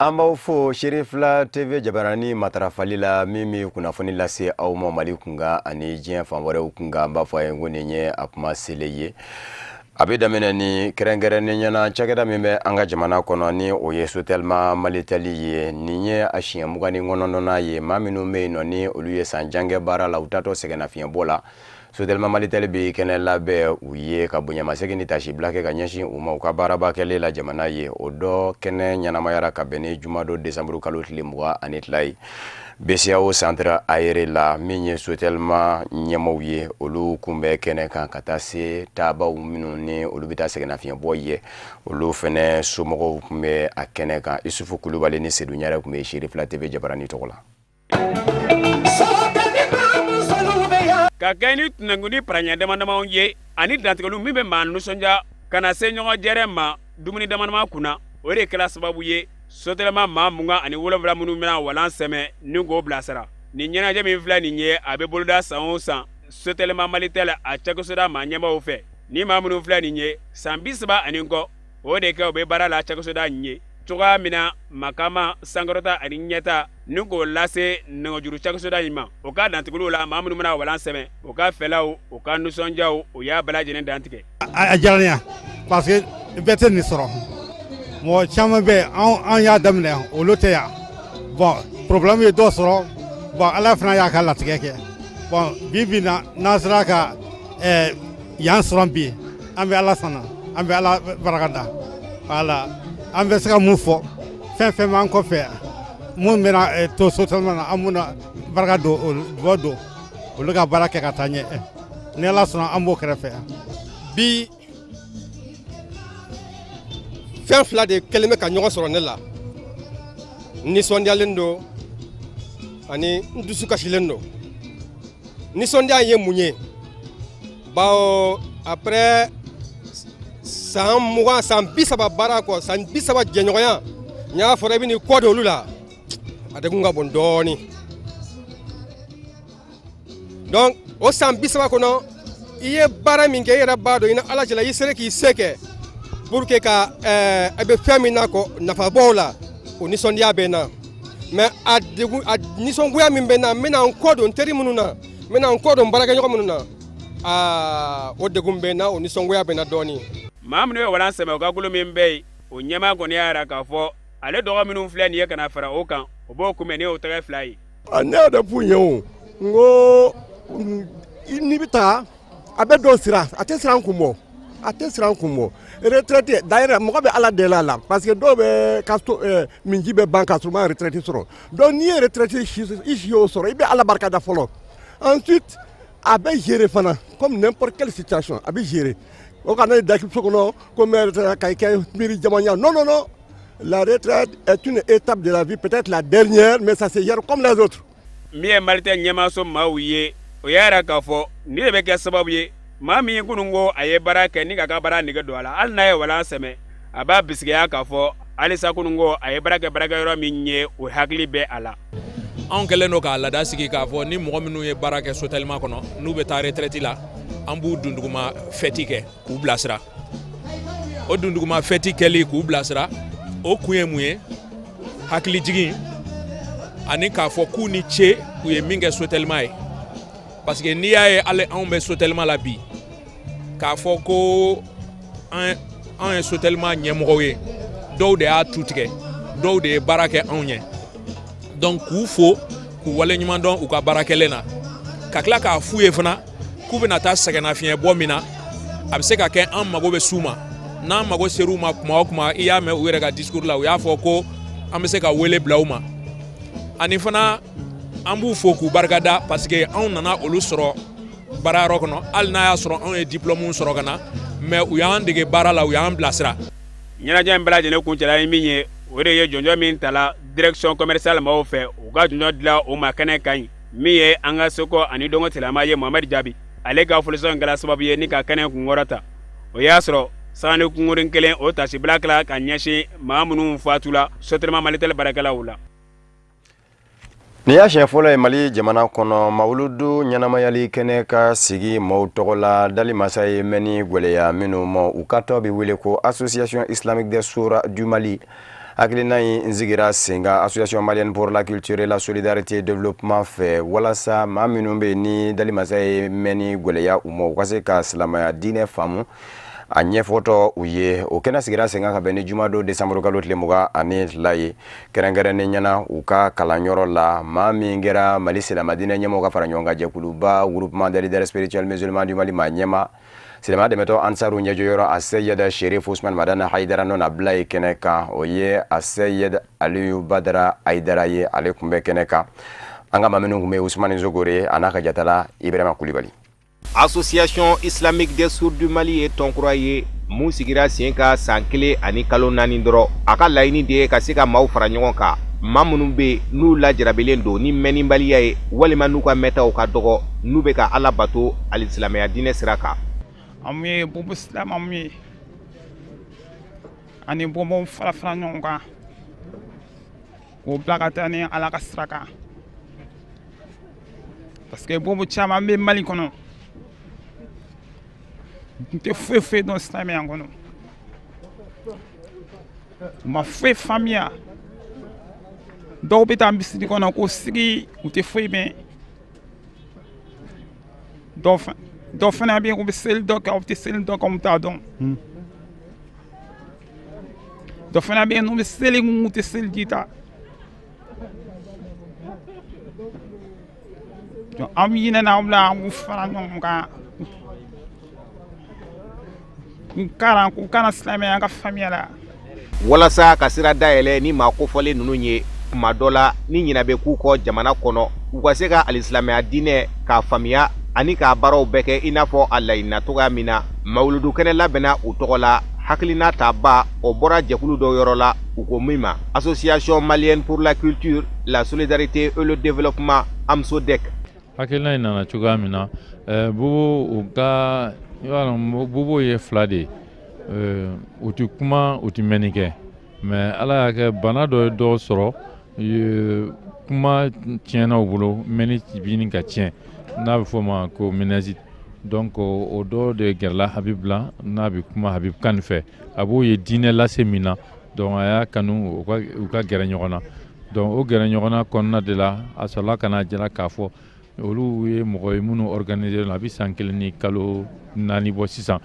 An b'aw fo Serifila TV jabarani matarafali la min bɛ kunnafoni lase aw ma Mali kunkan ani diɲɛ fan wɛrɛw kunkan. An b'a fɔ a ye ko nin ye a kuma selen ye. A bɛ daminɛ ni kɛrɛnkɛrɛnnenya la cakɛda min bɛ an ka jamana kɔnɔ ni o ye Sotelma Malitel ye. Nin ye a siɲɛ 29nan ye. Maa minnu bɛ yen nɔ ni olu ye san jan kɛ baara la, u taatɔ sɛgɛnnafiɲɛbɔ la, Sotelma Malitel bɛ kɛnɛ labɛn u ye ka bonyamasegin ni tasibila kɛ ka ɲɛsin u ma u ka baaraba kɛlen la jamana ye. O dɔ kɛnɛ ɲɛnamayara ka bɛn ni jumadon desanburu kalo tile 22 ye BCEAO centre aéré la. Min ye Sotelma ɲɛmaaw ye, olu kun bɛ kɛnɛ kan ka taa se taabaw minnu ni olu bɛ taa sɛgɛnnafiɲɛbɔ ye, olu fɛnɛ somɔgɔw kun bɛ a kɛnɛ kan. Isufu Kulubali ni Sedu Ɲare kun bɛ Serifila TV jabarani tɔgɔ la. Ka kɛ ni tunankundi paraɲɛ damadamaw ye ani dantigɛliw min bɛ maa nisɔndiya ka na se ɲɔgɔn jɛrɛ ma dumuni damadama kunna, o de kɛra sababu ye Sotelma maa 27 minnu bɛna walan sɛmɛ ni k'o bilasira. Nin ɲɛnajɛ min filɛ nin ye, a bɛ boloda san o san Sotelma Malitel a cakɛsoda maa ɲɛmaaw fɛ. Ni maa minnu filɛ nin ye san 30 ani kɔ, o de kɛ u bɛ baara la cakɛsoda in ye cogoya min na makama sankɔrɔta ani ɲɛta ni k'o lase nɛgɛjuru cakɛsoda in ma. O ka dantigɛliw la, maa minnu bɛna walan sɛmɛ, o ka fɛlaw, o ka nisɔndiyaw, o y'a bɛɛ lajɛlen dantigɛ. A diyara n ye parce que bɛɛ tɛ nin sɔrɔ. Mɔgɔ caman bɛ an y'a daminɛ, olu tɛ yan. Bon, problème ye dɔ sɔrɔ. Bon, Ala fana y'a ka latigɛ kɛ. Bon, bi bi na n'an sera ka yan sɔrɔ bi, an bɛ Ala sɔnna, an bɛ Ala barika da. Voilà, an bɛ se ka mun fɔ, fɛn fɛn b'an kɔfɛ mun bɛna to Sotelma na, an bɛna barika don, duwawu don olu ka baara kɛ ka taa ɲɛ. Ni Ala sɔnna, an b'o kɛrɛfɛ. Bi fɛn fila de kɛlen bɛ ka ɲɔgɔn sɔrɔ ne la. N nisɔndiyalen don ani n dusu kasilen don. Nisɔndiya ye mun ye? Bawo après san 20, san 30 baara kɔ, san 30 jɛɲɔgɔnya, n y'a fɔra i bɛ n'i kɔ don olu la, a degun ka bon dɔɔnin. Donc o san 30 kɔnɔ, i ye baara min kɛ, i yɛrɛ b'a dɔn i ni Ala cɛla, i sera k'i se kɛ pour que ka a bɛ fɛn min na kɔ nafa bɔ o la, o nisɔndiya bɛ n na. Mais a degun, a nisɔngoya min bɛ n na, n bɛna n kɔ don n teri minnu na, n bɛna n kɔ don n baarakɛɲɔgɔn minnu na, aa o degun bɛ n na, o nisɔngoya bɛ n na dɔɔnin. Maa minnu ye walan sɛmɛ, o ka kulu min bɛ yen, o ɲɛmaa kɔni y'a jira k'a fɔ ale dɔgɔ minnu filɛ nin ye ka na fara o kan, o b'o kunbɛn ni o tɛgɛ fila ye. Ne yɛrɛ f'u ye o, n ko n'i bɛ taa, a bɛ dɔw siran, a tɛ siran kun bɔ. A tɛ siran kun bɔ. Retraite d'ailleurs, mɔgɔ bɛ Ala deli a la parce que dɔw bɛ ka so minji bɛ ban ka sɔrɔ u ma retraite sɔrɔ. Donc n'i ye retraite i si y'o sɔrɔ, i bɛ Ala barika da fɔlɔ. Ensuite a bɛ gérer fana comme n'importe quelle situation, a bɛ gérer. O kana da so kɔnɔ ko n bɛ retraite ka i kɛ miiri jamanya. Non non non, la retraite est une étape de la vie, peut-être la dernière, mais ça se gère comme les autres. Min ye Malitel ɲɛmaaso maaw ye, o y'a jira k'a fɔ nin de bɛ kɛ sababu ye maa min kunun ko a ye baara kɛ ni k'a ka baara nege don a la, hali n'a ye walan sɛmɛ, a b'a bisigiya k'a fɔ halisa kunun ko a ye baara kɛ baarakɛyɔrɔ min ye, o hakili bɛ a la. Anw kɛlen don k'a laada sigi k'a fɔ ni mɔgɔ minnu ye baara kɛ Sotelma kɔnɔ, n'u bɛ taa retraite la, an b'u dunduguma fɛti kɛ k'u bilasira. O dunduguma fɛti kɛli k'u bilasira, o kun ye mun ye? Hakilijigin ani k'a fɔ k'u ni ce u ye min kɛ Sotelma ye. Parce que n'i y'a ye hali anw bɛ Sotelma la bi, k'a fɔ ko an ye Sotelma ɲɛmɔgɔw ye, dɔw de y'a tu tigɛ, dɔw de ye baara kɛ anw ɲɛ. Donc k'u fo, k'u waleɲuman dɔn u ka baara kɛlen na, ka tila k'a f'u ye fana k'u bɛna taa sɛgɛnnafiɲɛbɔ min na, a bɛ se ka kɛ an mago bɛ s'u ma. N'an mago ser'u ma kuma o kuma, i y'a mɛn u yɛrɛ ka discours la, u y'a fɔ ko an bɛ se ka wele bila u ma. Ani fana an b'u fo k'u barikada parce que anw nana olu sɔrɔ baarayɔrɔ kɔnɔ, hali n'a y'a sɔrɔ anw ye diplôme sɔrɔ ka na, mais u y'an dege baara la, u y'an bilasira. Ɲɛnajɛ in bɛɛ lajɛlen kuncɛla ye min ye, o de ye jɔnjɔn min tala direction commerciale maaw fɛ, u ka jɔnjɔn dila o ma kɛnɛ kan ɲi. Min ye an ka seko ani dɔnko tilama ye Mohamed Jabi, ale ka folisɔn kɛra sababu ye ni ka kɛnɛ kunkɔrɔta. O y'a sɔrɔ sani kunkurunin kelen o tasibila kɛla ka ɲɛsin maa minnu fatula Sotelma Malitel baarakɛlaw la. Nin y'a siɲɛ fɔlɔ ye Mali jamana kɔnɔ mawuludu ɲɛnamayali kɛnɛ ka sigi maaw tɔgɔ la dali masa ye mɛnni gwɛlɛya minnu ma. U ka tɔn bɛ wele ko Association islamique des Sourds du Mali. Hakilina in sigira sen kan Association malienne pour la culture et la solidarité et développement fɛ, walasa maa minnu bɛ ni dalimasa ye mɛnni gwɛlɛya u ma, u ka se ka silamɛya diinɛ faamu a ɲɛfɔtɔ u ye. O kɛnɛ sigira sen kan ka bɛn ni jumadon desanburu kalo tile 22 ye, kɛrɛnkɛrɛnnen ɲɛna u ka kalanyɔrɔ la. Maa min kɛra Mali silamɛdiinɛ ɲɛmɔgɔ ka fara ɲɔgɔn kan jɛkuluba Groupement des leaders spirituels musulmans du Mali maa ɲɛma, silamɛya dɛmɛtɔ Ansaru ɲɛjɔyɔrɔ Aseyed Sherif Usman Madani Hayidara nɔ na bila ye kɛnɛ kan. O ye Aseyed Aliyu Badara Hayidara ye, ale tun bɛ kɛnɛ kan. An ka maa minnu tun bɛ Usumani Zogore a n'a ka jatala Ibrahima Kulibali. Association islamique des sourds du Mali ye tɔn kura ye mun sigira sen kan san 1 ani kalo 4 dɔrɔn. A ka laɲini de ye ka se ka maaw fara ɲɔgɔn kan, maa minnu bɛ n'u lajarabilen don ni mɛnnibaliya ye walima n'u ka mɛtaw ka dɔgɔ, n'u bɛ ka Ala bato alisilamɛya diinɛ sira kan. Anw ye bobo silamɛw ye, ani bobow fara fara ɲɔgɔn kan k'o bila ka taa ni Ala ka sira kan, parce que bobo caman bɛ Mali kɔnɔ, n tɛ foyi foyi dɔn silamɛya kɔnɔ, u ma foyi faamuya. Dɔw bɛ taa misiri kɔnɔ k'o sigi, u tɛ foyi mɛn. Dɔw fana bɛ yen, u bɛ seli dɔ kɛ, u tɛ seli dɔ kɛ, u t'a dɔn. Dɔ fana bɛ yen, n'u bɛ seli, u tɛ seli ji ta. An ɲinɛna aw la, an k'u fara ɲɔgɔn kan, k'u kana silamɛya ka faamuya la. Walasa ka sira dayɛlɛ ni maa kofɔlen ninnu ye, kuma dɔ la ni ɲinɛ bɛ k'u kɔ jamana kɔnɔ, u ka se ka alisilamɛya diinɛ k'a faamuya ani k'a baaraw bɛɛ kɛ i n'a fɔ a laɲinina cogoya min na. Mawuludu kɛnɛ labɛnna u tɔgɔ la. Hakilina taba o bɔra jɛkulu dɔ yɔrɔ la, u ko min ma Association malienne pour la culture, la solidarité et le développement, AMSODEC. Hakilina in nana cogoya min na, bobo u ka i b'a dɔn bobo ye fila de ye, u ti kuma, u ti mɛnni kɛ, mais Ala y'a kɛ bana dɔ ye dɔw sɔrɔ, kuma tiɲɛna u bolo, mɛnni bɛ ka tiɲɛ, n'a bɛ fɔ o ma ko méningite. Donc o dɔ de gɛrɛla Habib la, n'a bɛ kuma Habib Kane fɛ, a b'o ye diinɛ lase min na, donc a y'a kanu u ka gɛrɛ ɲɔgɔn na. Donc o gɛrɛ ɲɔgɔn na kɔnɔna de la, a sɔrɔla ka na jira k'a fɔ olu ye mɔgɔ ye minnu organisé a bɛ san 1 ni kalo 4 bɔ sisan.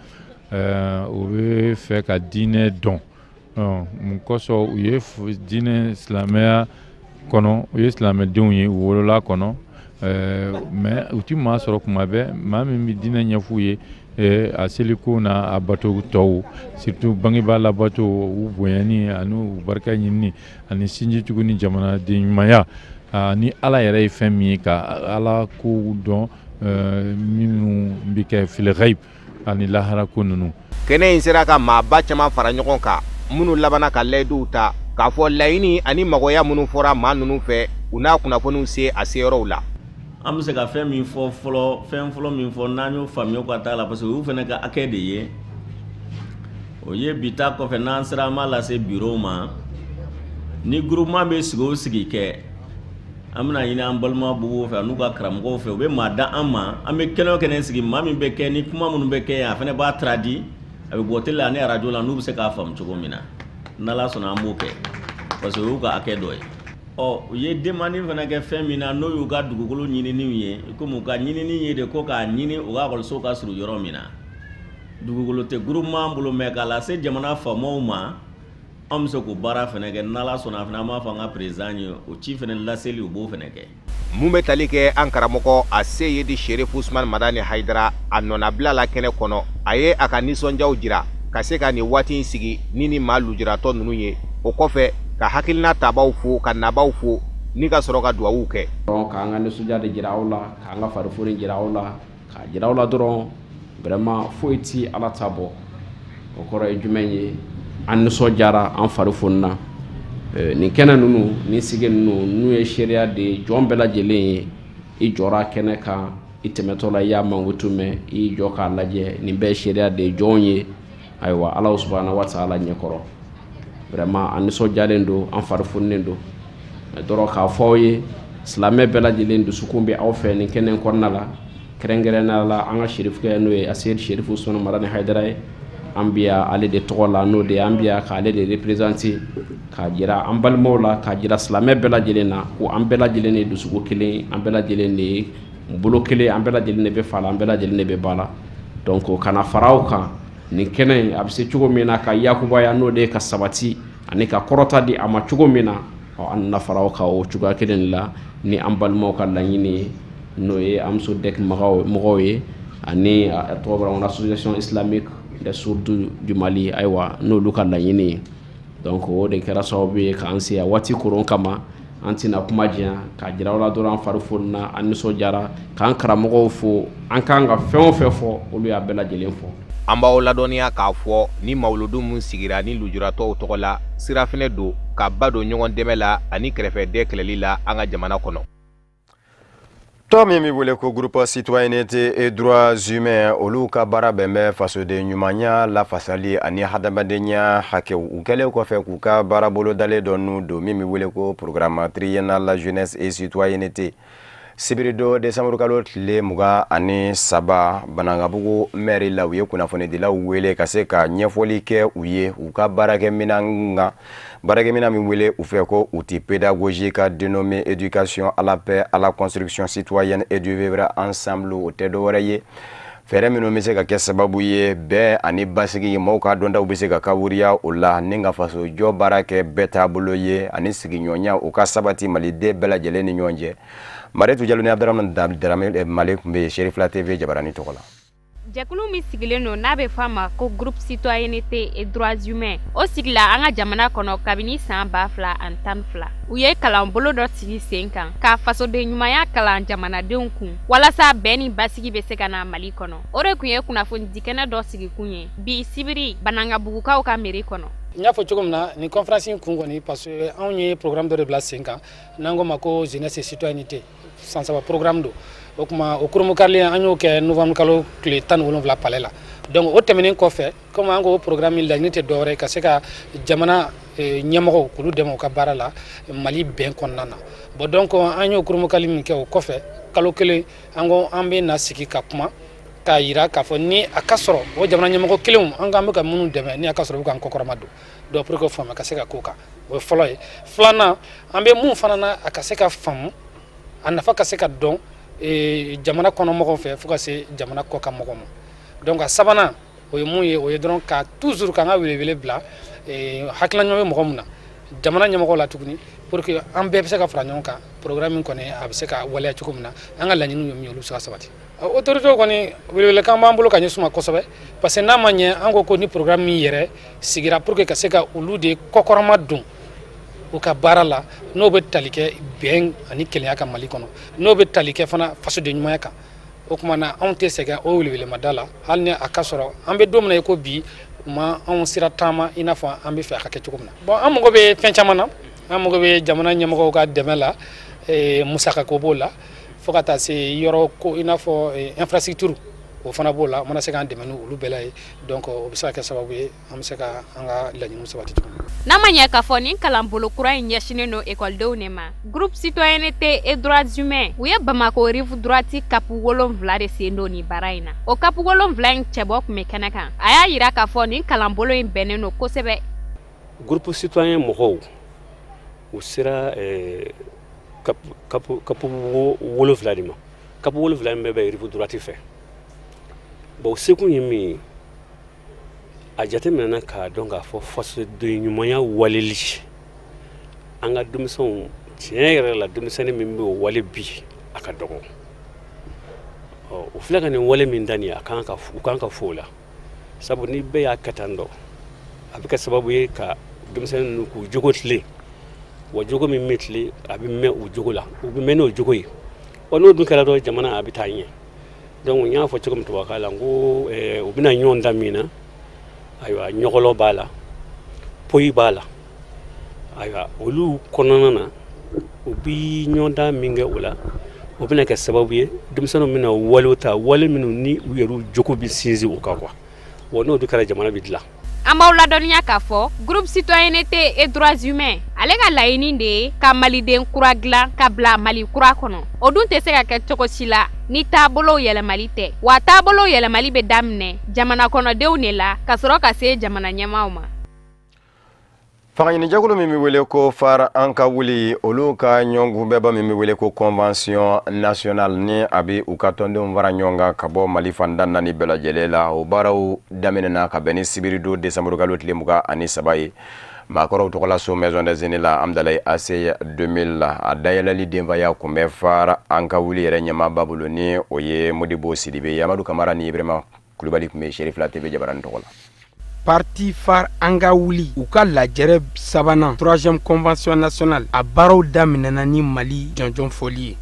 U bɛ fɛ ka diinɛ dɔn, mun kosɔn u ye diinɛ silamɛya kɔnɔ, u ye silamɛdenw ye, u wolola kɔnɔ, mais u ti maa sɔrɔ kuma bɛɛ maa min bɛ diinɛ ɲɛf'u ye, a seliko n'a a bato tɔw, surtout bangebaa labato, u bonyani ani u barika ɲinini ani sinjitugu ni jamanaden ɲumanya, ni Ala yɛrɛ ye fɛn min ye ka Ala kow dɔn minnu bɛ kɛ fil ghaib ani lahara ko ninnu. Kɛnɛ in sera ka maaba caman fara ɲɔgɔn kan minnu labanna ka layiduw ta k'a fɔ laɲini ani magoya minnu fɔra maa ninnu fɛ, u n'a kunnafoniw se a seyɔrɔw la. An bɛ se ka fɛn min fɔ fɔlɔ, fɛn fɔlɔ min fɔ n'an y'o faamuya ka taa la, parce que olu fana ka hakɛ de ye o ye. Bi ta kɔfɛ n'an sera an b'a lase bureau ma, ni groupement bɛ sigi o sigi kɛ, an bɛna ɲini an balima bobow fɛ n'u ka karamɔgɔw fɛ, u bɛ maa da an ma, an bɛ kɛnɛ o kɛnɛ sigi, maa min bɛ kɛ ni kuma minnu bɛ kɛ yen, a fana b'a traduit, a bɛ bɔ télé la ani radio la, n'u bɛ se k'a faamu cogo min na. N'Ala sɔnna an b'o kɛ, parce que o y'u ka hakɛ dɔ ye. Ɔ u ye demande fana kɛ fɛn min na, n'o y'u ka dugukolo ɲininiw ye, komi u ka ɲinini ye de ko k'a ɲini u ka ekɔliso ka surun yɔrɔ min na. Dugukolo tɛ groupement bolo, mais k'a lase jamana faamaw ma, an bɛ se k'o baara fana kɛ. N'Ala sɔnna fana an b'a fɔ an ka président ye, o ci fana laseli u b'o fana kɛ. Mun bɛ tali kɛ an karamɔgɔ Aseyedi Sherif Usman Madani Hayidara a nɔnabila la kɛnɛ kɔnɔ, a ye a ka nisɔndiyaw jira ka se ka nin waati in sigi ni maa lujuratɔ ninnu ye. O kɔfɛ ka hakilina tabaw fo, ka nabaw fo, ni ka sɔrɔ ka duwawu kɛ. K'an ka nisɔndiya de jira aw la, k'an ka farifoni jira aw la, k'a jira aw la dɔrɔn vraiment foyi ti Ala ta bɔ. O kɔrɔ ye jumɛn ye? An nisɔndiyara, an fari fonina. Nin kɛnɛ ninnu, nin sigi ninnu, n'u ye seereya de ye jɔn bɛɛ lajɛlen ye. I jɔra kɛnɛ kan, i tɛmɛtɔ la i y'a mankutu mɛn, i y'i jɔ k'a lajɛ, nin bɛɛ ye seereya de ye jɔn ye. Ayiwa, Ala subahana wa taala ɲɛkɔrɔ, vraiment an nisɔndiyalen don, an fari foninen don. Dɔrɔn k'a fɔ aw ye, silamɛ bɛɛ lajɛlen dusukun bɛ aw fɛ nin kɛnɛ in kɔnɔna la, kɛrɛnkɛrɛnnenya la an ka serifukɛ n'o ye Aseyidi Sherif Usman Madani Hayidara ye. An bi yan ale de tɔgɔ la, n'o de ye an bi yan k'ale de représenter, k'a jira an balimaw la, k'a jira silamɛ bɛɛ lajɛlen na ko an bɛɛ lajɛlen de ye dusukun kelen, an bɛɛ lajɛlen de ye bolo kelen, an bɛɛ lajɛlen de bɛ fa la, an bɛɛ lajɛlen de bɛ ba la. Donc kana fara aw kan nin kɛnɛ in a bɛ se cogo min na ka yakubaya, n'o de ye ka sabati ani ka kɔrɔta di a ma cogo min na, ɔ an nana fara aw kan o cogoya kelen de la ni an balimaw ka laɲini ye, n'o ye AMSODEC mɔgɔw ye ani a tɔgɔ bɔra association islamique des sourds du Mali, ayiwa n'olu ka laɲini ye. Donc o de kɛra sababu ye k'an se yan waati koron kama. An tɛna kuma janya, k'a jira aw la dɔrɔn an fari fonina, an nisɔndiyara, k'an karamɔgɔw fo. An kan ka fɛn o fɛn fɔ, olu y'a bɛɛ lajɛlen fɔ. An b'aw ladɔnniya k'a fɔ ni mawuludu min sigira ni lujuratɔw tɔgɔ la, sira fɛnɛ don ka ba don ɲɔgɔn dɛmɛ la ani kɛrɛfɛdɛn kɛlɛli la an ka jamana kɔnɔ. Tɔn min bɛ wele ko groupe citoyenneté et droits humains, olu ka baara bɛn bɛ fasoden ɲumanya lafasali ani hadamadenya hakɛw. U kɛlen kɔfɛ k'u ka baara bolodalen dɔ n'u don min bɛ wele ko programme triennal la jeunesse et citoyenneté, sibiridon desanburu kalo tile 23, Banankabugu mairie la, u ye kunnafonidilaw wele ka se ka ɲɛfɔli kɛ u ye u ka baarakɛminɛn kan, baarakɛminɛn min wele u fɛ ko outil pédagogique dénommé éducation à la paix, à la construction citoyenne et du vivre ensemble. O tɛ dɔwɛrɛ ye, fɛɛrɛ minnu bɛ se ka kɛ sababu ye bɛn ani basigi, maaw ka dɔntaw bɛ se ka kawuriya o la, ni ka fasojɔ baara kɛ bɛɛ taabolo ye ani sigiɲɔgɔnya o ka sabati maliden bɛɛ lajɛlen ni ɲɔgɔn cɛ. Mariatu Jalo ni Abdramane Darame Male tun bɛ yen Serifila TV jabarani tɔgɔ la. Jɛkulu min sigilen don n'a bɛ fɔ a ma ko groupe citoyenneté et droits humains, o sigila an ka jamana kɔnɔ kabini san 2012. U ye kalanbolo dɔ sigi sen kan ka fasoden ɲumanya kalan jamanadenw kun walasa bɛn ni basigi bɛ se ka na Mali kɔnɔ. O de tun ye kunnafonidikɛnɛ dɔ sigikun ye bi sibiri Banankabugukaw ka mairie kɔnɔ. N y'a fɔ cogo min na, nin conférence in kun kɔni, parce que anw ye programme dɔ de bila sen kan n'an ko ma ko jeunesse et citoyenneté, san 3 programme don. O tuma o kurunbonkarili an y'o kɛ novembre kalo tile 17 palais la. Donc o tɛmɛnen kɔfɛ, komi an ko programme in laɲini tɛ dɔwɛrɛ ka se ka jamana ɲɛmɔgɔw k'olu dɛmɛ u ka baara la Mali bɛn kɔnɔna na. Bon donc an y'o kurunbonkarili min kɛ, o kɔfɛ kalo kelen an ko an bɛ na sigi ka kuma k'a yira k'a fɔ ni a ka sɔrɔ o jamana ɲɛmɔgɔ kelenw an k'an bɛ ka minnu dɛmɛ, ni a ka sɔrɔ u bɛ k'an kɔkɔrɔma don. Donc pour que faamuya ka se ka k'o kan, o ye fɔlɔ ye. Filanan, an bɛ mun fana na, a ka se ka faamu, a nafa ka se ka dɔn jamana kɔnɔ mɔgɔw fɛ fo ka se jamana kɔkan mɔgɔw ma. Donc a sabanan o ye mun ye, o ye dɔrɔn ka toujours k'an ka welewele bila hakilina ɲuman bɛ mɔgɔ mun na jamana ɲɛmɔgɔw la tuguni, pour que an bɛɛ bɛ se ka fara ɲɔgɔn kan programme min kɔni a bɛ se ka waleya cogo min na, an ka laɲiniw ye min ye, olu bɛ se ka sabati. Autorité kɔni welewelekan b'an bolo ka ɲɛsin u ma kosɛbɛ, parce que n'a ma ɲɛ an ko ko ni programme min yɛrɛ sigira pour que ka se ka olu de kɔkɔrɔma don u ka baara la, n'o bɛ tali kɛ bɛn ani kelenya kan Mali kɔnɔ, n'o bɛ tali kɛ fana fasoden ɲumanya kan. O tuma na anw tɛ sɛgɛn o welewelemada la, hali ni a ka sɔrɔ an bɛ don min na i ko bi, u ma anw sira taama i n'a fɔ an bɛ fɛ a ka kɛ cogo min na. Bon an mago bɛ fɛn caman na, an mago bɛ jamana ɲɛmɔgɔw ka dɛmɛ la, musakako b'o la, fo ka taa se yɔrɔ ko i n'a fɔ infrastructure o fana b'o la, o mana se k'an dɛmɛ n'olu bɛɛ la ye. Donc o bɛ se ka kɛ sababu ye an bɛ se ka an ka laɲiniw sabati cogo min na. N'a ma ɲɛ k'a fɔ nin kalanbolo kura in ɲɛsinnen don ekɔlidenw de ma, groupe citoyenneté et droits humains u ye Bamako rive droite CAP 7 de sen don nin baara in na. O CAP 7 in cɛbɔ tun bɛ kɛnɛ kan, a y'a yira k'a fɔ nin kalanbolo in bɛnnen don kosɛbɛ. Groupe citoyen mɔgɔw u sera CAP 7 de ma. CAP 7 in bɛɛ bɛ rive droite fɛ. Bon, sekun ye min ye, a jateminɛna k'a dɔn k'a fɔ fasoden ɲumanya waleli an ka denmisɛnw tiɲɛ yɛrɛ la, denmisɛnnin min bɛ o wale bi a ka dɔgɔ. Ɔ o filɛ ka nin wale min da nin ye, a kan ka u kan ka fo o la, sabu ni bɛɛ y'a kɛ tan dɔ, a bɛ kɛ sababu ye ka denmisɛnnin ninnu k'u jogo tilen, wa jogo min bɛ tilen a bɛ mɛn u jogo la, u bɛ mɛn n'o jogo ye. Ɔ n'o dun kɛra dɔrɔn, jamana a bɛ taa ɲɛ. Donc n y'a fɔ cogo min tubabukan la, n ko u bɛna ɲɔgɔn da min na, ayiwa ɲɔgɔlɔ b'a la, poyi b'a la, ayiwa olu kɔnɔna na u bi ɲɔgɔn da min kɛ o la, o bɛna kɛ sababu ye denmisɛnninw bɛna walew ta, wale minnu ni u yɛrɛ jogo bɛ sinsin o kan quoi. Wa n'o dun kɛra, jamana bɛ dilan. An b'aw ladɔnniya k'a fɔ groupe citoyenneté et droits humains ale ka laɲini de ye ka maliden kura dilan ka bila Mali kura kɔnɔ. O dun tɛ se ka kɛ cogo si la ni taabolow yɛlɛmali tɛ, wa taabolow yɛlɛmali bɛ daminɛ jamana kɔnɔdenw de la ka sɔrɔ ka se jamana ɲɛmaaw ma. Fangaɲinijɛkulu min bɛ wele ko FAR an ka wuli, olu ka ɲɔgɔnkunbɛnba min bɛ wele ko convention nationale, ni a bɛ u ka tɔndenw fara ɲɔgɔn kan ka bɔ Mali fan tan naani bɛɛ lajɛlen la, o baaraw daminɛna ka bɛn ni sibiridon décembre kalo tile 23 ye maakɔrɔw tɔgɔla so maison des aînés la Amdalaye AC 2000 la. A dayɛlɛli denbaya kun bɛ FAR an ka wuli yɛrɛ ɲɛmaaba bolo, ni o ye Modibo Sidibe ye. Amadu Kamara ni Ibrahima Kulubali tun bɛ Serifila TV jabaranin tɔgɔ la. Parti FAR an ka wuli u ka lajɛrɛ sabanan 3e convention nationale a baaraw daminɛna ni Mali jɔnjɔn fɔli ye.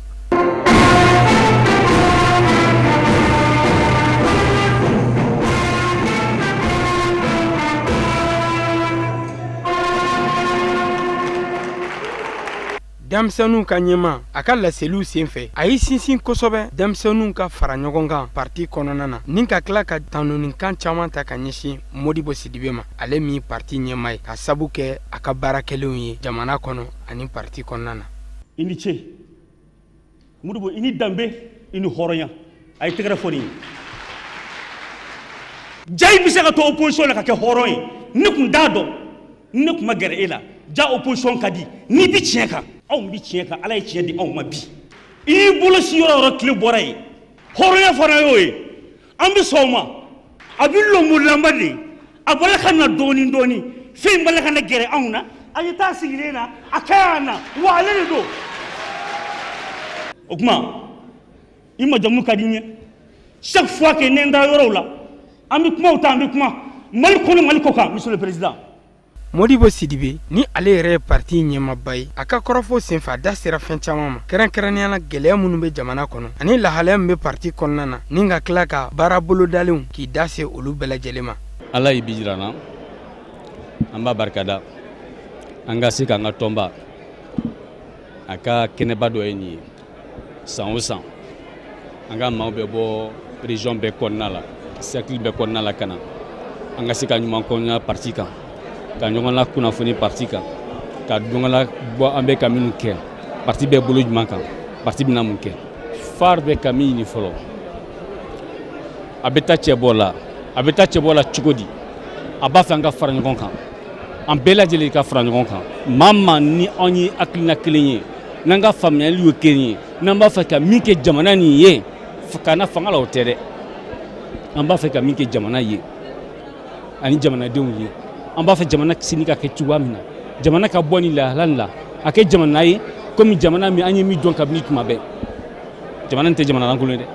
Denmisɛnninw ka ɲɛma a ka laseliw senfɛ a y'i sinsin kosɛbɛ denmisɛnninw ka fara ɲɔgɔn kan parti kɔnɔna na, ni ka tila ka tanunikan caman ta ka ɲɛsin Modibo Sidibe ma, ale min parti ɲɛma ye, ka sabu kɛ a ka baara kɛlenw ye jamana kɔnɔ ani parti kɔnɔna na. I ni ce Modibo, i ni danbe, i ni hɔrɔnya, a ye tɛgɛrɛ fɔ nin ye. Ja i bɛ se ka to opposition la ka kɛ hɔrɔn ye, ne kun t'a dɔn, ne kun ma gɛrɛ e la. Ja opposition ka di n'i bi tiɲɛ kan, anw bi tiɲɛ kan, Ala ye tiɲɛ di anw ma bi. I y'i bolo si yɔrɔ yɔrɔ tile bɔra yen, hɔrɔnya fana y'o ye, an bɛ sɔn o ma. A bɛ lonbolanba de, a bɔra ka na dɔɔni dɔɔni, fɛn in bɔra ka na gɛrɛ anw na, a ye taa sigilen na, a ka ɲi an na, wa ale de don. O tuma i majamu ka di n ye, chaque fois que ne n taa yɔrɔw la, an bɛ kumaw ta, an bɛ kuma Mali kɔnɔ, Mali kɔ kan, monsieur le président. Modibo Sidibe ni ale yɛrɛ ye parti ɲɛmaaba ye, a ka kɔrɔfɔ senfɛ a da sera fɛn caman ma, kɛrɛnkɛrɛnnenya la gɛlɛya minnu bɛ jamana kɔnɔ ani lahalaya min bɛ parti kɔnɔna na, ni ka tila ka baara bolodalenw k'i da se olu bɛɛ lajɛlen ma. Ala ye bi jira an na, an b'a barikada, an ka se k'an ka tɔnba a ka kɛnɛba dɔ ye nin ye. San o san an ka maaw bɛ bɔ région bɛɛ kɔnɔna la, cercle bɛɛ kɔnɔna la ka na, an ka se ka ɲuman kɔnɔna parti kan, ka ɲɔgɔn la kunnafoni parti kan, ka ɲɔgɔn la bɔ an bɛ ka minnu kɛ, parti bɛ bolo jumɛn kan, parti bɛna mun kɛ. FAR bɛ ka min ɲini fɔlɔ, a bɛ taa cɛbɔ la, a bɛ taa cɛbɔ la cogo di? A b'a fɛ an ka fara ɲɔgɔn kan, an bɛɛ lajɛlen ka fara ɲɔgɔn kan. Maa maa ni anw ye hakilina kelen ye, n'an ka faamuyali ye kelen ye, n'an b'a fɛ ka min kɛ jamana nin ye, ka na fanga la o tɛ dɛ, an b'a fɛ ka min kɛ jamana ye ani jamanadenw ye, an b'a fɛ jamana sini ka kɛ cogoya min na, jamana ka bɔ nin lahala nin la, a kɛ jamana ye komi jamana min an ye min dɔn kabini tuma bɛɛ. Jamana nin tɛ jamana lankolon ye dɛ.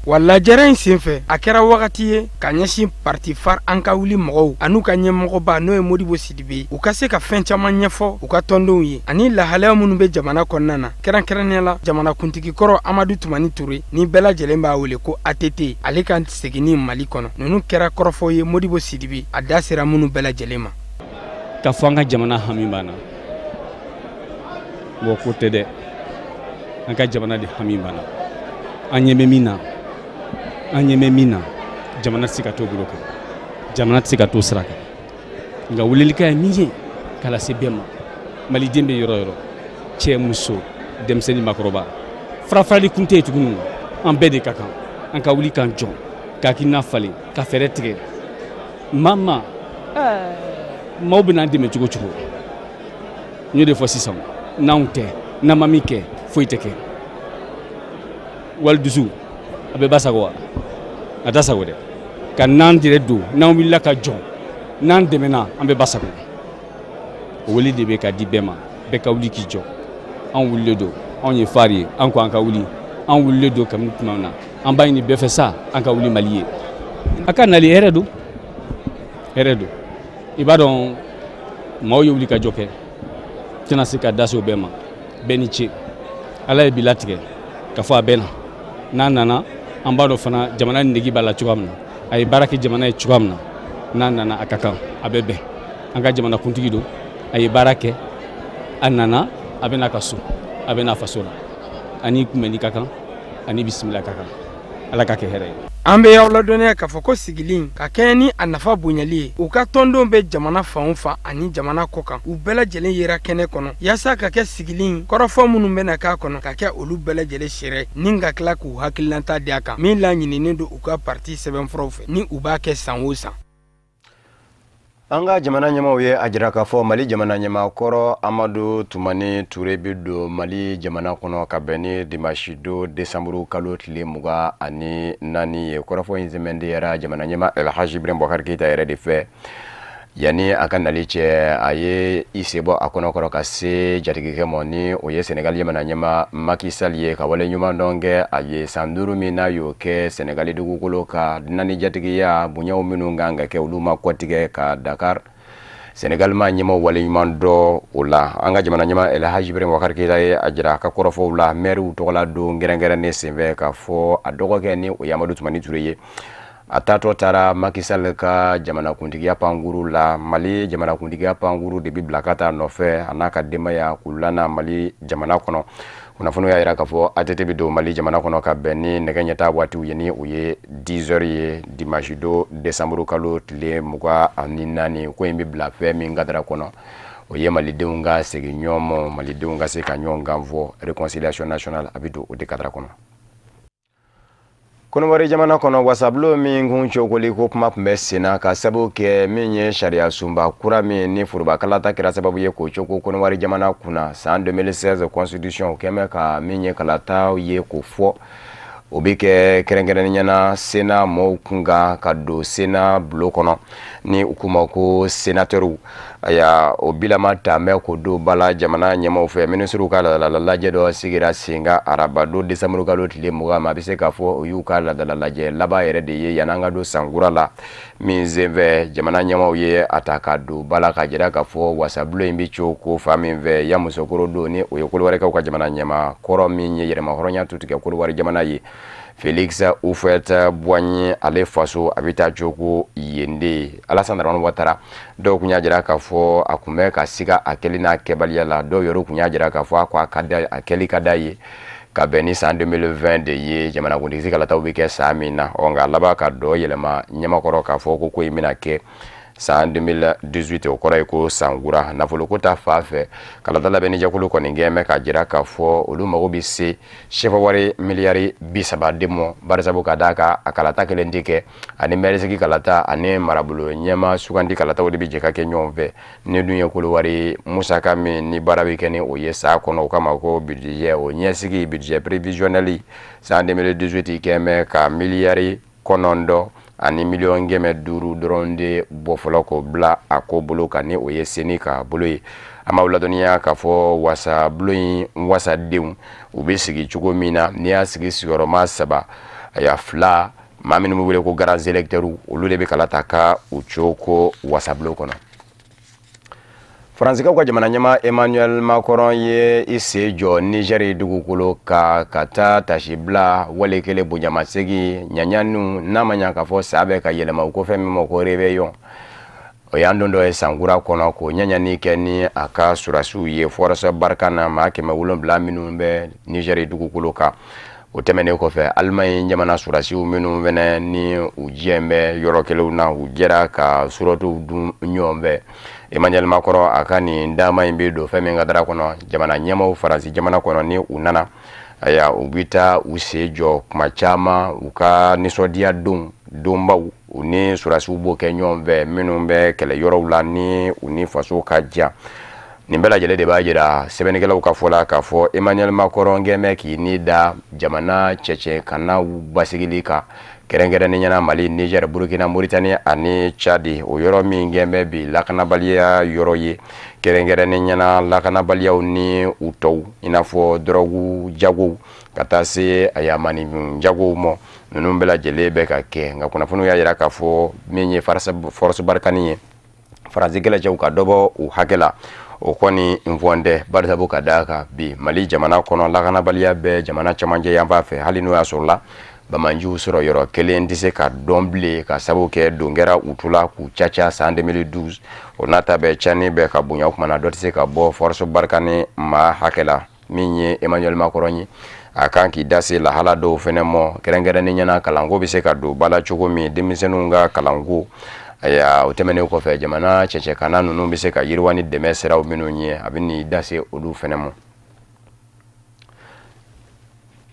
Wa lajɛrɛ in senfɛ a kɛra wagati ye ka ɲɛsin parti FAR an ka wuli mɔgɔw an'u ka ɲɛmɔgɔba n'o ye Modibo Sidibe, u ka se ka fɛn caman ɲɛfɔ u ka tɔndenw ye ani lahalaya minnu bɛ jamana kɔnɔna na, kɛrɛnkɛrɛnnenya la jamanakuntigi kɔrɔ Amadu Tumani Ture ni bɛɛ lajɛlen b'a wele ko ATT, ale ka seginni Mali kɔnɔ. Ninnu kɛra kɔrɔfɔ ye Modibo Sidibe a da sera minnu bɛɛ lajɛlen ma. K'a fɔ an ka jamana hami b'an na, mɔgɔ ko tɛ dɛ, an ka jamana de hami b'an na, an ɲɛ bɛ min na, an ɲɛ bɛ min na, jamana tɛ se ka t'o bolo kan, jamana tɛ se ka t'o sira kan. Nka welelikan ye min ye k'a lase bɛɛ ma, maliden bɛ yɔrɔ yɔrɔ, cɛ muso denmisɛnnin maakɔrɔba, farafarali kun tɛ yen tuguni, an bɛɛ de ka kan, an ka wuli k'an jɔ, ka hakilina falen, ka fɛɛrɛ tigɛ. Maa maa maaw bɛ n'an dɛmɛ cogo cogo, n y'o de fɔ sisan, n'anw tɛ, n'an ma min kɛ, foyi tɛ kɛ. Wali dusu a bɛ ba sago wa? A t'a sago dɛ. Ka n'an yɛrɛ don, n'an wulila ka jɔ, n'an dɛmɛna, an bɛ ba sago. O wele de bɛ ka di bɛɛ ma, bɛɛ ka wuli k'i jɔ. Anw wulilen don, anw ye FAR ye, an ko an ka wuli, anw wulilen don kabini tuma min na, an b'a ɲini bɛɛ fɛ sa, an ka wuli Mali ye. A ka nali hɛrɛ don, hɛrɛ don. I b'a dɔn maaw ye wuli ka jɔ kɛ, tɛna se ka da se o bɛɛ ma, bɛɛ ni ce. Ala ye bi latigɛ k'a fɔ a bɛɛ na, n'a nana an b'a dɔn fana jamana nege b'a la cogoya min na, a ye baara kɛ jamana ye cogoya min na, n'a nana a ka kan, a bɛ bɛn. An ka jamana kuntigi don, a ye baara kɛ, a nana, a bɛ n'a ka so, a bɛ n'a faso la. Ani kunbɛnni ka kan, ani bisimila ka kan. Ala ka kɛ hɛrɛ ye. An bɛ y'aw ladɔnniya k'a fɔ ko sigili ka kɛɲɛ ni a nafa bonyali ye, u ka tɔndenw bɛ jamana fan o fan ani jamana kɔ kan, u bɛɛ lajɛlen yera kɛnɛ kɔnɔ yaasa ka kɛ sigili kɔrɔfɔ minnu bɛna k'a kɔnɔ ka kɛ olu bɛɛ lajɛlen seere ni ka tila k'u hakilinata di a kan min laɲininen don u ka parti sɛbɛnfuraw fɛ ni u b'a kɛ san o san. An ka jamana ɲɛmaaw ye a jira k'a fɔ Mali jamana ɲɛmaa kɔrɔ Amadu Tumani Ture bɛ don Mali jamana kɔnɔ ka bɛn ni dimanche don décembre kalo tile 24 ye. Kɔrɔfɔ in sɛmɛntiyara jamana ɲɛmaa El Hadji Ibrahim Boubacar Keita yɛrɛ de fɛ. Yanni a ka nali cɛ, a ye i sen bɔ a kɔnɔkɔrɔ ka se jatigikɛ ma ni o ye Senegal jamana ɲɛmaa Macky Sall ye, ka wale ɲuman dɔn kɛ a ye san 5 min n'a y'o kɛ Senegali dugukolo kan, dunan ni jatigiya bonyaw minnu kan ka kɛ olu ma kɔtigɛ ka Dakar Senegal ma ɲɛmaaw wale ɲuman dɔn o la. An ka jamana ɲɛmaa El Hadji Ibrahim Boubacar Keita ye a jira a ka kɔrɔfɔw la mɛriw tɔgɔla don kɛrɛnkɛrɛnnen senfɛ k'a fɔ a dɔgɔkɛ ni o ye Amadu Tumani Ture ye, a taatɔ taara Macky Sall ka jamanakuntigiya pankuru la. Mali jamanakuntigiya pankuru de bɛ bila ka taa nɔfɛ a n'a ka denbaya k'u lana Mali jamana kɔnɔ. Kunnafoniw y'a jira k'a fɔ ATT bɛ don Mali jamana kɔnɔ ka bɛn ni nɛgɛ ɲɛta waatiw ye ni o ye 10 heures ye dimanche don décembre kalo tile 24. Ko in bɛ bila fɛn min kadara kɔnɔ, o ye malidenw ka segin ɲɔgɔn ma, malidenw ka se ka ɲɔgɔn kan fɔ, réconciliation nationale, a bɛ don o de kadara kɔnɔ. Kɔnɔwari jamana kɔnɔ, wasabulon min kun cokoli ko kuma tun bɛ sen na ka sababu kɛ min ye sariya sunba kura min ni foroba kalata kɛra sababu ye k'o coko Kɔnɔwari jamana kunna san 2016 constitution, o kɛn bɛ ka min ye kalataw ye k'o fɔ, o bɛ kɛ kɛrɛnkɛrɛnnenya na Sénat mɔɔw kun kan ka don Sénat bulon kɔnɔ ni u k'u ma ko sénateurw. Aya, o bilama taamen k'o don ba la jamana ɲɛmaaw fɛ. Minisiriw ka ladala lajɛ dɔ sigira sen kan araba don décembre kalo tile 20 ma. A bɛ se k'a fɔ o y'u ka ladala lajɛ laban yɛrɛ de ye yan'an ka don sankura la min senfɛ. Jamana ɲɛmaaw ye a ta ka don ba la ka jira k'a fɔ wasabulon in bɛ co ko fa min fɛ Yamoussoukro don, ni o ye Kolowarikaw ka jamana ɲɛmaa kɔrɔ min ye yɛrɛmahɔrɔnya tu tigɛ Kolowari jamana ye, Félix Houphouët-Boigny, ale faso a bɛ taa cogo yen de. Alassane Dramane Ouattara, dɔw tun y'a jira k'a fɔ a tun bɛ ka siga a kɛli n'a kɛbaliya la, dɔw yɛrɛ tun y'a jira k'a fɔ a ko a ka da a kɛli ka d'a ye ka bɛn ni san 2020 de ye, jamanakuntigi kalataw bɛ kɛ san min na. Ɔ nka a laban ka dɔ yɛlɛma ɲɛmakɔrɔ k'a fɔ ko ko in bɛna kɛ san 2018, o kɔrɔ ye ko sankura. Nafoloko ta fan fɛ, kalata labɛnnijɛkulu kɔni kɛn bɛ k'a jira k'a fɔ olu mago bɛ se sefa wari miliyari 30 de ma, barisabu ka d'a kan a kalata kelen tɛ kɛ, ani mɛrisigi kalata ani marabolo ɲɛma sugandi kalataw de bɛ jɛ ka kɛ ɲɔgɔn fɛ. Ni dun ye Kolowari musaka min ni baara bɛ kɛ ni o ye san kɔnɔ, o kama ko budget, o ɲɛsigi budget prévisionnel san 2018 kɛn bɛ ka miliyari 9 ani 500 miliyɔn dɔrɔn de bɔ fɔlɔ k'o bila a ko bolo kan, ni o ye CENI ka bolo ye. An b'aw ladɔnniya k'a fɔ wasabulon in wasadenw u bɛ sigi cogo min na, n'i y'a sigi sigiyɔrɔma saba, aya fila, maa minnu bɛ wele ko grands électeurs, olu de bɛ kala ta ka u co ko wasabulon kɔnɔ. Faransikaw ka jamana ɲɛmaa Emmanuel Macron ye i sen jɔ Niger dugukolo kan ka taa tasibila wale kelen bonyamasegin ɲaɲaniw n'a ma ɲa k'a fɔ sa bɛ ka yɛlɛma u ko fɛn min ma ko réveillon, o y'an don dɔ ye sankura kɔnɔ, k'o ɲaɲani kɛ ni a ka surasiw ye force Barkhane na, maa 700 minnu bɛ Niger dugukolo kan. O tɛmɛnen kɔfɛ, Alimaɲi jamana surasiw minnu fɛnɛ ni u jɛ bɛ yɔrɔ kelenw na, u jɛra ka surɔtiw dun ɲɔgɔn fɛ. Emmanuel Macron a ka nin dama in bɛ don fɛn min ka dara kɔnɔ, jamana ɲɛmaaw Faransi jamana kɔnɔ ni u nana, aya, u bɛ taa u sen jɔ kuma caman u ka nisɔndiya don donbaw, u ni surasiw b'o kɛ ɲɔgɔn fɛ minnu bɛ kɛlɛ yɔrɔw la ni u ni faso ka jan. Nin bɛɛ lajɛlen de b'a jira sɛbɛnnikɛlaw ka fɔ la k'a fɔ Emmanuel Macron kɛn bɛ k'i ni da jamana cɛcɛkannaw basigili kan, kɛrɛnkɛrɛnnenya la Mali, Niger, Burkina, Mauritanie ani Tchad, o yɔrɔ min kɛn bɛ bi lakanabaliya yɔrɔ ye, kɛrɛnkɛrɛnnenya la lakanabaliyaw ni u tɔw, i n'a fɔ dɔrɔgu jagow ka taa se a maninfin jagow ma, ninnu bɛɛ lajɛlen bɛ ka kɛ. Nka kunnafoniw y'a jira k'a fɔ min ye force Barkhane ye, Faransi kɛlɛcɛw ka dɔ bɔ u hakɛ la, o kɔni nfɔn tɛ, barisabu ka d'a kan bi Mali jamana kɔnɔ lakanabaliya bɛ jamana camancɛ yanfan fɛ, hali n'o y'a sɔrɔ la bamanjiw sɔrɔ yɔrɔ kelen tɛ se ka dɔn bilen ka sababu kɛ don kɛra u tula k'u caca san 2012. O n'a ta bɛɛ, cani bɛ ka bonya, o kumana dɔ tɛ se ka bɔ force Barkhane maa hakɛ la. Min ye Emmanuel Macron ye, A kan k'i da se lahala dɔw fɛnɛ mɔ, kɛrɛnkɛrɛnnenya na kalanko bɛ se ka don ba la cogo min, denmisɛnninw ka kalanko. Ayiwa, o tɛmɛnen kɔfɛ, jamana cɛncɛnkanna ninnu bɛ se ka yiriwa ni dɛmɛ siraw minnu ye, a bɛ n'i da se olu fɛnɛ ma.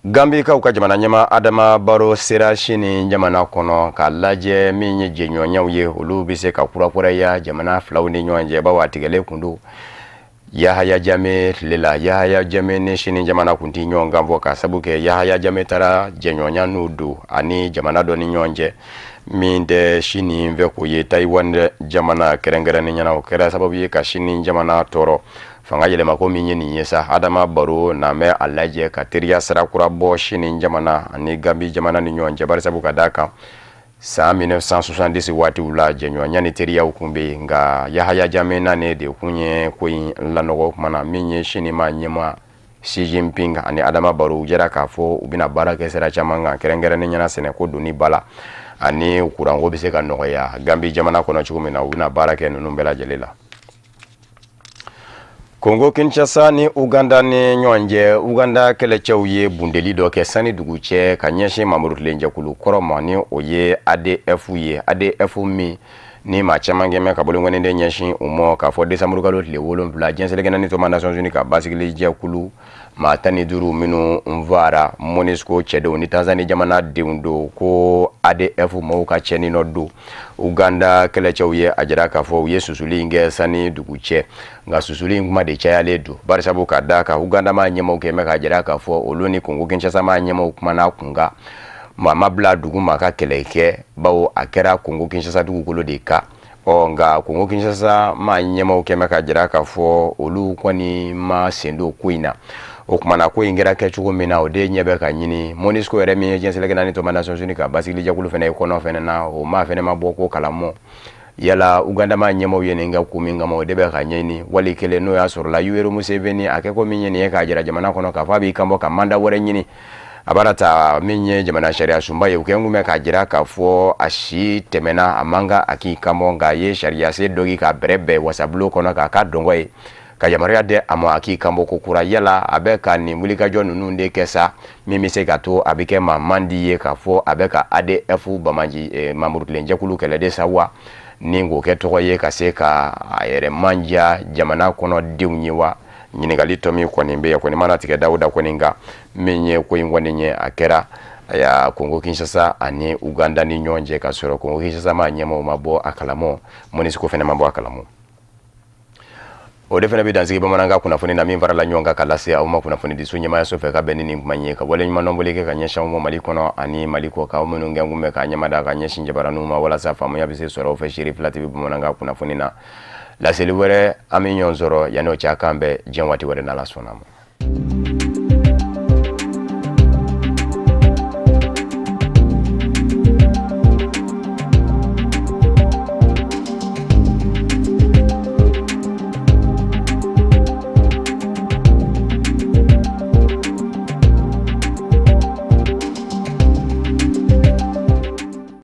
Gambikaw ka jamana ɲɛmaa Adama Baro sera Sini jamana kɔnɔ k'a lajɛ min ye jɛɲɔgɔnyaw ye, olu bɛ se ka kurakuraya jamana filaw ni ɲɔgɔn cɛ, bawo a tigɛlen kun don Yahaya Jame tile la. Yahaya Jame ni Sini jamana kun ti ɲɔgɔn kan fɔ, ka sabu kɛ Yahaya Jame taara jɛɲɔgɔnya n'u don ani jamana dɔ ni ɲɔgɔn cɛ min tɛ Sini fɛ ko ye, Taïwan jamana kɛrɛnkɛrɛnnenya na. O kɛra sababu ye ka Sini jamana tɔɔrɔ. Fanga yɛlɛmako min ye nin ye sa, Adama Baro n'an bɛ a lajɛ ka teriya sira kura bɔ Sini jamana ani Gambi jamana ni ɲɔgɔn cɛ, barisabu ka d'a kan san 1970 waatiw la, jɛɲɔgɔnya ni teriyaw kun bɛ yen, nka Yahaya Jame nane de kun ye ko in lanɔgɔ. Kuma na min ye Sini ma ɲɛmaa Xi Jinping ani Adama Baro jɛra k'a fɔ u bɛna baara kɛ sira caman kan, kɛrɛnkɛrɛnnenya na sɛnɛko donni ba la ani kuranko bɛ se ka nɔgɔya Gambi jamana kɔnɔ cogo min na. U bɛna baara kɛ ninnu bɛɛ lajɛlen la. Kongo Kinshasa ni Uganda ni ɲɔgɔn cɛ, Uganda kɛlɛcɛw ye bundeli dɔ kɛ sani dugu cɛ ka ɲɛsin mamurukilenjɛkulu kɔrɔ ma, ni o ye ADF ye. ADF min ni maa caman kɛmɛ ka bolonkɔniden ɲɛsin u ma k'a fɔ desanburu kalo tile 7, diɲɛ seleke naani tɔnba Nations Unies ka basigili jɛkulu maa 15 minnu nfara MONUSCO cɛdenw ni Tanzanie jamana denw don, ko ADF maaw ka cɛni nɔ don. Uganda kɛlɛcɛw ye a jira k'a fɔ u ye susuli in kɛ sani dugu cɛ, nka susuli in kuma de cayalen don, barisabu ka d'a kan Uganda maa ɲɛmaaw kɛ mɛ k'a jira k'a fɔ olu ni Kongo Kinshasa maa ɲɛmaaw kumana kun kan, maa ma bila dugu ma ka kɛlɛ kɛ, bawo a kɛra Kongo Kinshasa dugukolo de kan. Ɔ nka Kongo Kinshasa maa ɲɛmaaw kɛ mɛ k'a jira k'a fɔ olu kɔni ma sen don ko in na. O kuma na, ko in kɛra kɛcogo min na, o de ɲɛ bɛ ka ɲini. MONUSCO yɛrɛ min ye diɲɛ seleke naani tɔnba Nations Unies ka basigili jɛkulu fɛnɛ ye kɔnɔ fɛnɛ na, o maa fɛnɛ ma bɔ ko kalamɔ. Yala Uganda maa ɲɛmaaw ye nin kɛ kun min kama, o de bɛ ka ɲɛɲini. Wali kelen n'o y'a sɔrɔ la Yoweri Museveni a kɛ ko min ye nin ye k'a jira jamana kɔnɔ k'a fɔ a b'i kanbɔ ka manda wɛrɛ ɲini, a b'a ta min ye jamana sariya sunba ye, o kɛ kun bɛ k'a jira k'a fɔ a si tɛmɛna, a man kan a k'i kanbɔ, nka a ye sariya se dɔ k'a bɛrɛ bɛn wasabulon kɔnɔ k'a ka dɔngɔ ye ka yamaruya di a ma a k'i kanbɔ ko kura. Yala a bɛ ka nin wulikajɔ ninnu de kɛ sa min bɛ se ka to a bɛ kɛ maa man di ye k'a fɔ a bɛ ka ADF bamaji mamurukilenjɛkulu kɛlɛ de sa wa, ni k'o kɛ tɔgɔ ye ka se ka a yɛrɛ manja jamana kɔnɔ denw ye wa? Ɲininkali tɔ min kɔni bɛ yen kɔni mana tigɛ Dawuda kɔni kan, min ye ko in kɔni ye, a kɛra aya Kongo Kinshasa ani Uganda ni ɲɔgɔn cɛ, ka sɔrɔ Kongo Kinshasa maa ɲɛmaaw ma bɔ a kalamɔ, MONUSCO fɛnɛ ma bɔ a kalamɔ. O de fana bɛ dansigi bamanankan kunnafoni na min farala ɲɔgɔn kan ka lase aw ma kunnafonidiso ɲɛmaayaso fɛ ka bɛn ni nin kuma ye, ka waleɲuman dɔnboli kɛ ka ɲɛsin aw ma Mali kɔnɔ ani Mali kɔ kan, aw minnu kɛ kun bɛ k'a ɲɛmada ka ɲɛsin jabaraninw ma walasa faamuya bɛ se sɔrɔ aw fɛ Seri Fila TV bamanankan kunnafoni na. Laseli wɛrɛ an bɛ ɲɔgɔn sɔrɔ, yanni o cɛ a k'an bɛn diɲɛ waati wɛrɛ n'Ala sɔnna ma.